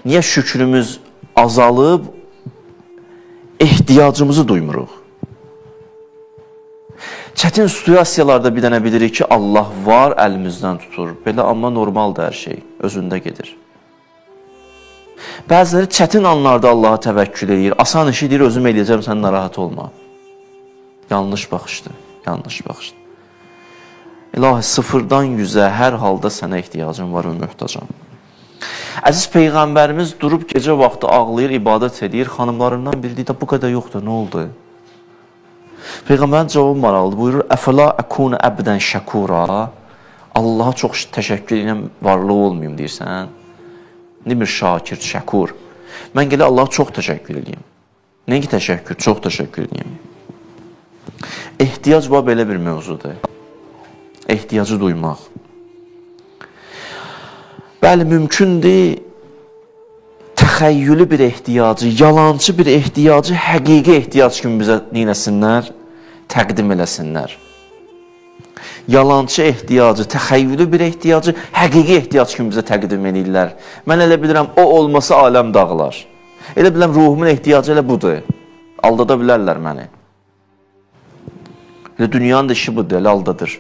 Niyə şükrümüz azalıb, ehtiyacımızı duymuruq? Çətin situasiyalarda bir dənə bilirik ki, Allah var, əlimizdən tutur. Belə amma normaldır hər şey, özündə gedir. Bəziləri çətin anlarda Allaha təvəkkül eləyir. Asan işi deyir, özüm eləyəcəm, sən narahat olma. Yanlış baxışdır, yanlış baxışdır. İlahi, 0-dan 100-ə hər halda sənə ehtiyacım var və möhtacam. Əziz Peyğəmbərimiz durub gecə vaxtı ağlayır, ibadət edir. Xanımlarından biri deyir, bu qədər yoxdur, nə oldu? Peyğəmbərin cavabı maraqlıdır. Buyurur, əfəla əkunu əbdən şəkura. Allaha çox təşəkkür edən varlığı olmayım deyirsən. Nə bir şakir, şəkur. Mən gələ Allaha çox təşəkkür edeyim. Nəinki təşəkkür, çox təşəkkür edeyim. Ehtiyac var, belə bir mövzudur. Ehtiyacı duymaq. Bəli, mümkündür təxəyyülü bir ehtiyacı, yalancı bir ehtiyacı həqiqi ehtiyac kimi bizə neynəsinlər? Təqdim eləsinlər. Yalancı ehtiyacı, təxəyyülü bir ehtiyacı həqiqi ehtiyac kimi bizə təqdim eləyirlər. Mən elə bilirəm, o olmasa aləm dağılar. Elə bilirəm, ruhumun ehtiyacı elə budur. Aldada bilərlər məni. Elə dünyanın da işi budur, elə aldadır.